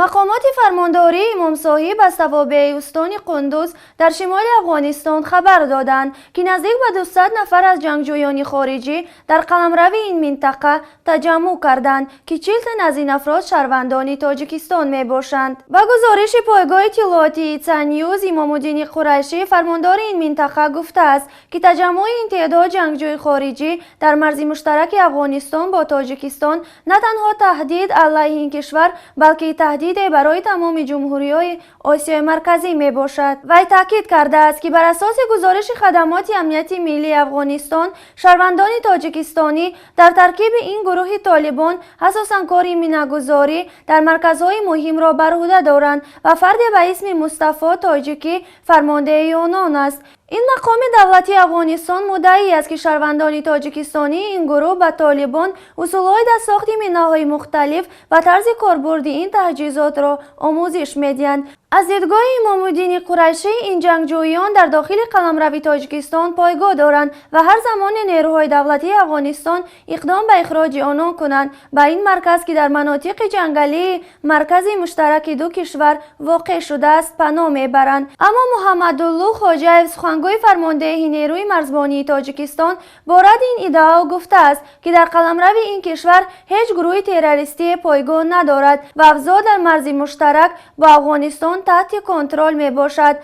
Мақомоти фармондории Имомсоҳиб аз тавобеи устони Қундуз дар шимоли Афғонистон хабар доданд, ки наздик ба 200 нафар аз ҷангҷӯёни хориҷӣ дар қаламрави ин минтақа таҷаммӯъ карданд, ки 40 тан аз ин афрод шаҳрвандони Тоҷикистон мебошанд. Ба гузориши пойгоҳи иттилоотии Итса Ньюз, Имомуддини Қурайшӣ, фармондори ин минтақа, гуфтааст, ки таҷаммӯи ин теъдод ҷангҷӯи хориҷӣ дар марзи муштараки Афғонистон бо Тоҷикистон на танҳо таҳдид алайҳи ин кишвар, балки таҳдиде барои тамоми ҷумҳуриҳои Осиёи Марказӣ мебошад. Вай таъкид кардааст, ки бар асоси гузориши хадамоти амнияти миллии Афғонистон, шаҳрвандони тоҷикистонӣ дар таркиби ин гурӯҳи толибон асосан кори минагузорӣ дар марказҳои муҳимро бар уҳда доранд ва фарде ба исми Мустафо Тоҷикӣ фармондеҳи онон аст. Ин мақоми давлатии Афғонистон муддаӣ аст, ки шаҳрвандони тоҷикистонии ин гурӯҳ ба толибон усулҳои дастсохти минаҳои мухталиф ва тарзи корбурди ин таҷҳизотро омӯзиш медиҳанд. Аз дидгоҳи Имомуддини Қурайшӣ, ин ҷангҷӯён дар дохили қаламрави Тоҷикистон пойгоҳ доранд ва ҳар замоне нерӯҳои давлатии Афғонистон иқдом ба ихроҷи онон кунанд, ба ин марказ, ки дар манотиқи ҷангалии маркази муштараки ду кишвар воқеъ шудааст, паноҳ мебаранд. Аммо Муҳаммадуллуҳ Хоҷаев, сухангӯи фармондеҳи нерӯи марзбонии Тоҷикистон, бо радди ин иддао гуфтааст, ки дар қаламрави ин кишвар ҳеҷ гурӯҳи террористие пойгоҳ надорад ва авзоъ дар марзи муштарак бо Афғонистон таҳти контрол мебошад.